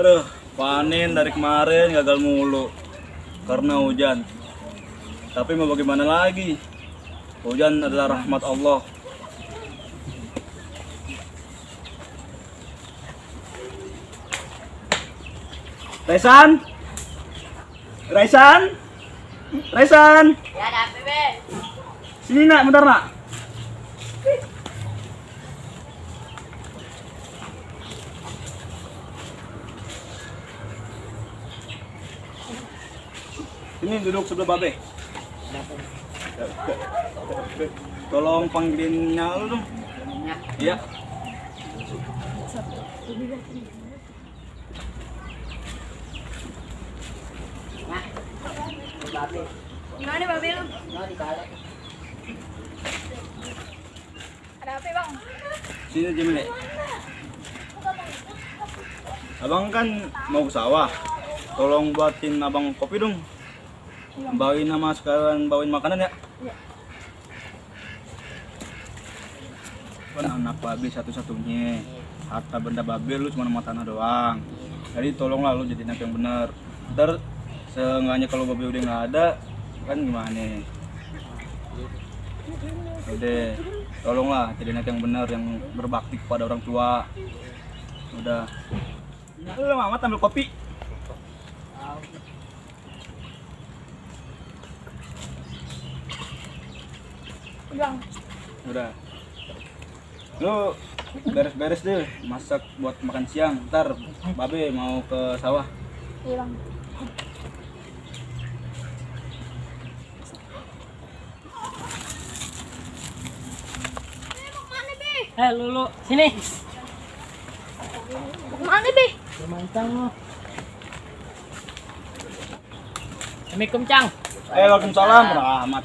Aduh, panen dari kemarin gagal mulu karena hujan. Tapi mau bagaimana lagi? Hujan adalah rahmat Allah. Raisan? Raisan? Raisan? Ya ada apa, Be? Sini nak, bentar nak. Ini duduk sebelah babe. Tolong panggilin lu dong. Iya. Gimana, Babe lu? Ada apa, Bang? Sini Jamile. Abang kan mau ke sawah. Tolong buatin abang kopi dong. Bawain nama sekalian bawain makanan ya. Iya. Kan anak babe satu-satunya. Harta benda babe lu cuma nama tanah doang. Jadi tolonglah lu jadi anak yang benar. Ntar seenggaknya kalau babe udah nggak ada kan gimana? Udah, tolonglah jadi anak yang benar yang berbakti kepada orang tua. Udah. Lu Mamat ambil kopi. Bang. Udah. Lu beres-beres deh masak buat makan siang. Ntar babe mau ke sawah. Iya, Bang. Lulu, sini. Kemana, Be? Mantang lo. Assalamualaikum, Cang. Waalaikumsalam rahmat.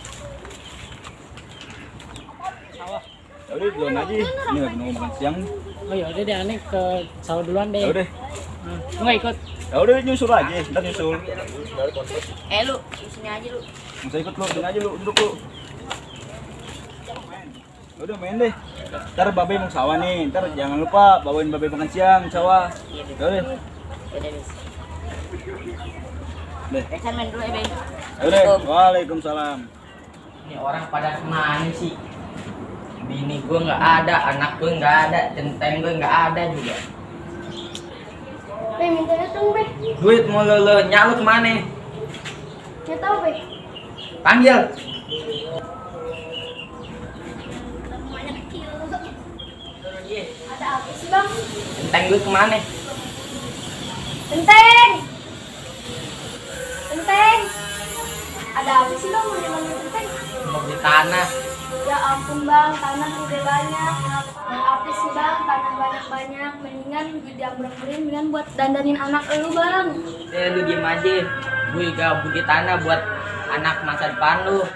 Sawah. Ya udah duluan aja. Ini lagi nunggu makan siang. Oh ya udah deh, aneh ke sawah duluan deh. Ya udah. Lu nggak ikut? Ya udah nyusul aja, ntar nyusul. Lu, di sini aja lu. Nggak usah ikut lu, sini aja lu, duduk lu. Ya udah main deh. Ntar babe mau ke sawah nih, ntar jangan lupa bawain babe makan siang di sawah. Ya udah. Udah, Be. Deh. Resan main dulu ya, Be. Ya udah. Waalaikumsalam. Ini orang pada kemana sih? Bini gue nggak ada, anak gue nggak ada, centeng gue nggak ada juga. Be, minta dong, Be. Duit mau lo nyalu kemana? Nggak tahu, Be. Panggil. Rumahnya kecil. Ada apa sih, Bang? Centeng gue kemana? Genteng. Genteng. Ada apa sih, Bang? Mau dimanggil Genteng? Mau beli tanah. Ya ampun, Bang, tanah udah banyak. Apa sih, Bang? Tanah banyak-banyak. Mendingan diambil-ambilin, mendingan buat dandanin anak lu, Bang. Lu diem aja. Gue gak beli tanah buat anak masa depan lu.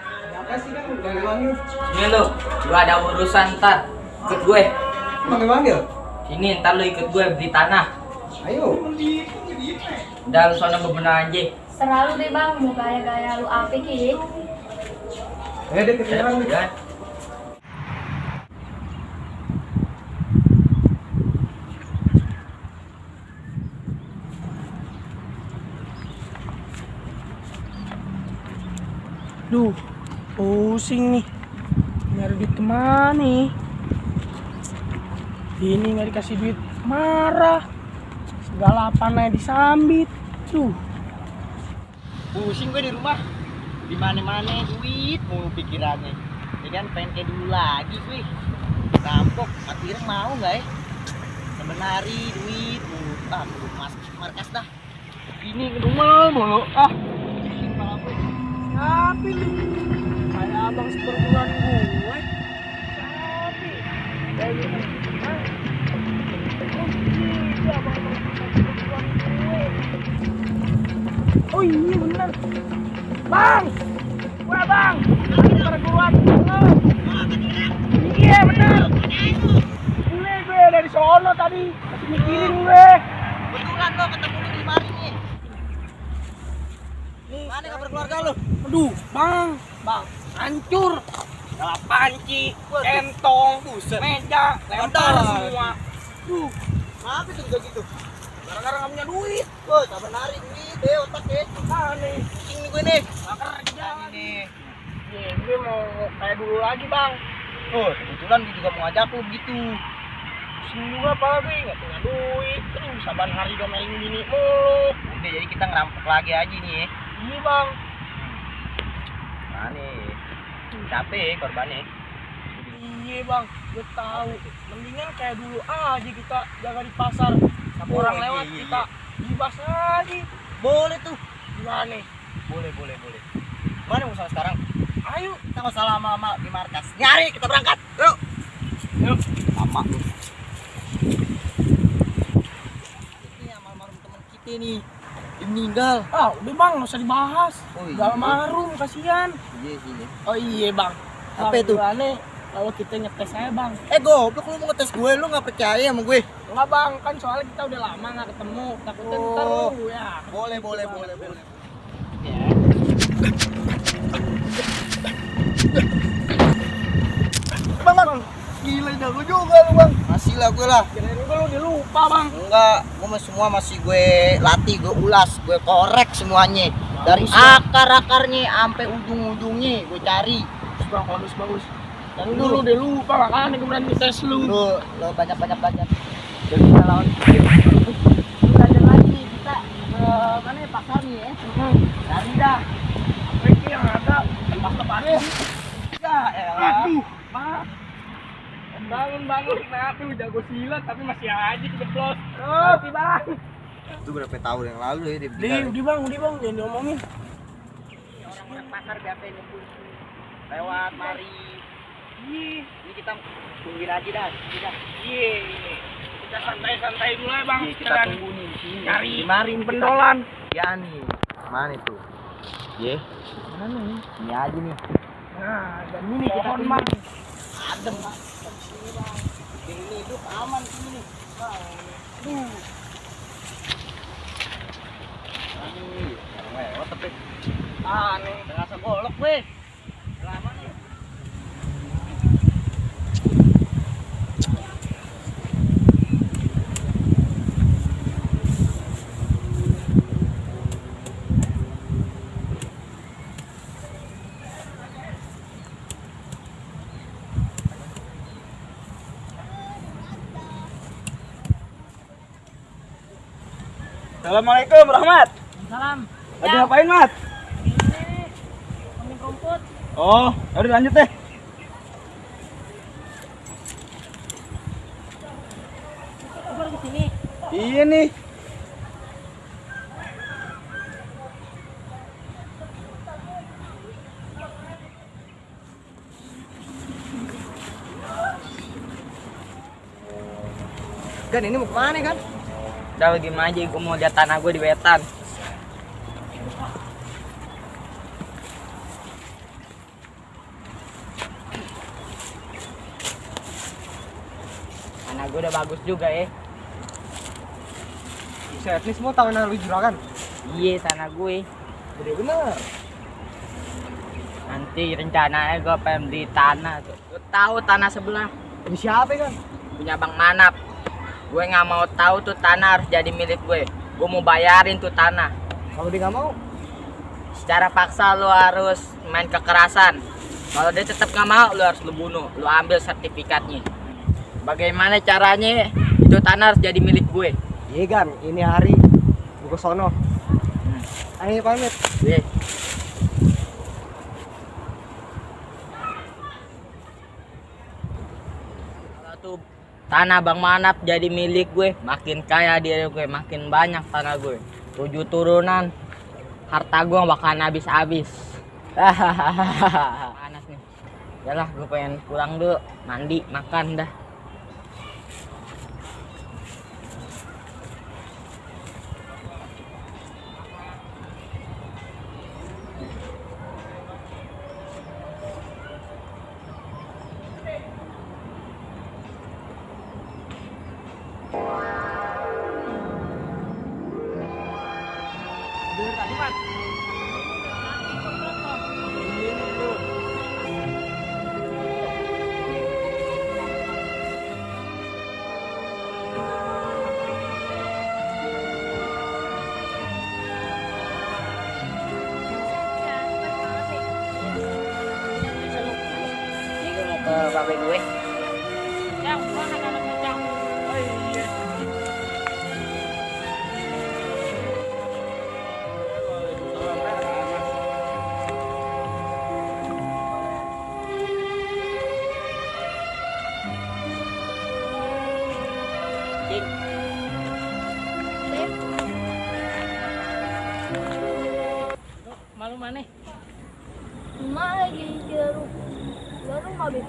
Ini lu ada urusan ntar. Ikut gue. Manggil-manggil? Ini ntar lu ikut gue beli tanah. Ayo. Udah lu sono bebenah aja. Selalu deh, Bang, mau gaya-gaya lu apa ki? Deh kejalan nih. Ya. Duh, pusing nih. Nyari duit kemana nih? Ini nggak dikasih duit, marah. Segala apanya disambit. Duh. Pusing gue di rumah, di mana-mana duit mulu pikirannya. Ya kan pengen kayak dulu lagi gue. Rampok, mati mau nggak ya? Sebenari duit mulu, mulu markas dah. Ini ngedumel mulu. Ah, siapa lu? Kayak abang seperguruan gue. Siapa? Kayak hah? Oh iya bener. Bang! Wah bang! Perguruan gue. Iya bener. Gue dari sono tadi. Masih mikirin gue. Betulan lo ketemu di mari nih. Mana kabar keluarga lo? Aduh, bang, hancur. Dalam panci, entong, meja, lempar semua. Duh, Maaf itu juga gitu. Gara-gara nggak punya duit. Woi, sabar nari duit deh otak deh. Aneh. Pusing nih gue nih. Nggak kerja. Nih. Iya, gue mau kayak dulu lagi bang. Oh, kebetulan gue juga mau ngajak lu begitu. Pusing juga apa gue nggak punya duit. Terus saban hari domelin bini mulu. Udah jadi kita ngerampok lagi aja nih ya. Iya bang. Nah nih. Capek korbannya. Iya bang, gue tahu. Mendingan kayak dulu aja kita jaga di pasar. Satu Oh, orang iya, lewat iya, kita bebas aja. Boleh tuh. Gimana nih? Boleh. Mana mau sama sekarang? Ayo. Kita nggak usah lama-lama di markas. Nyari, kita berangkat. Yuk. Yuk. Lama lu. Ini almarhum teman kita nih. Dia meninggal. Ah, udah bang, nggak usah dibahas. Oh, iya. Gak almarhum, kasihan. Iya sih. Oh iya bang. Apa Bang, itu? gimana kalau kita ngetes saya bang? Goblok lu mau ngetes gue, lu nggak percaya sama gue. Enggak bang, kan soalnya kita udah lama nggak ketemu. Takutnya ntar Oh. lu ya. Boleh. Ya. Bang. Gila jago juga lu bang. Masih lah gue lah. Kirain gue lu udah lupa bang. Enggak, gue semua masih gue latih, gue ulas, gue korek semuanya. Dari akar-akarnya sampai ujung-ujungnya gue cari. Bagus. Dan dulu udah lupa makanya gue berani tes lu. Lo banyak-banyak belajar. Jadi kita lawan. Lu belajar lagi nih kita ke mana ya pasar nih ya? Cari dah. Apa itu yang ada? Tempat ya. Ya elah. Aduh, maaf. Bangun, kenapa lu jago silat tapi masih aja kejeblos. Oh, bang. Itu berapa tahun yang lalu ya dia Udah bang, jangan diomongin. Orang-orang pasar biasa nunggu lewat mari. Ini kita tungguin aja dah. Iya. Kita santai-santai dulu ya bang. Kita Sekalian tunggu nih di sini. Cari mari pendolan. Ya nih. Mana itu? Ye. Mana nih? Ini aja nih. Nah, dan ini Kita pohon tunggu. bang. Adem. Ini hidup aman sini nih. Aduh. Lewat tapi Aneh. terasa golok weh. Lama nih. Assalamualaikum Rahmat. Salam. Lagi ngapain Mat? Ini kambing rumput. Oh, udah lanjut deh. Baru di sini. Iya nih. Kan ini mau kemana kan? Udah diem aja, gue mau lihat tanah gue di wetan. Tanah gue udah bagus juga ya. Set nih semua tanah lu juragan. Iya tanah gue. Gede bener. Nanti rencananya gue pengen beli tanah tuh. Gue tahu tanah sebelah Ini siapa kan? punya Bang Manap. Gue nggak mau tahu tuh tanah harus jadi milik gue. Gue mau bayarin tuh tanah. Kalau dia nggak mau, Secara paksa lu harus main kekerasan. Kalau dia tetap nggak mau, lu harus lu bunuh. Lu ambil sertifikatnya. Bagaimana caranya itu tanah harus jadi milik gue? iya kan? Ini hari gua ke sono. Ayo pamit. Iya. Kalau tuh tanah Bang Manap jadi milik gue, makin kaya dia gue, makin banyak tanah gue. 7 turunan, harta gue bakalan habis-habis. Panas nih. Yalah, gue pengen pulang dulu, mandi, makan dah. babe gue. Cang, mana anaknya Cang? Oh iya. Cing, Malu mana? Emak lagi ke rumah Beb.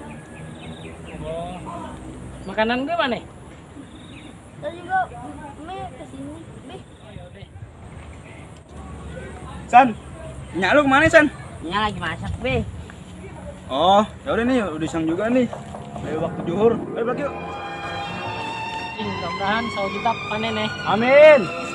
Oh. Makanan gue mana? Tadi juga mie kesini Beb. Oh ya udah. San, nyak lu kemana San? nya lagi masak, Be. Oh, ya udah nih, udah siang juga nih. Ayo waktu zuhur. Ayo balik yuk. Cing, mudah-mudahan sawah kita panen ya. Amin.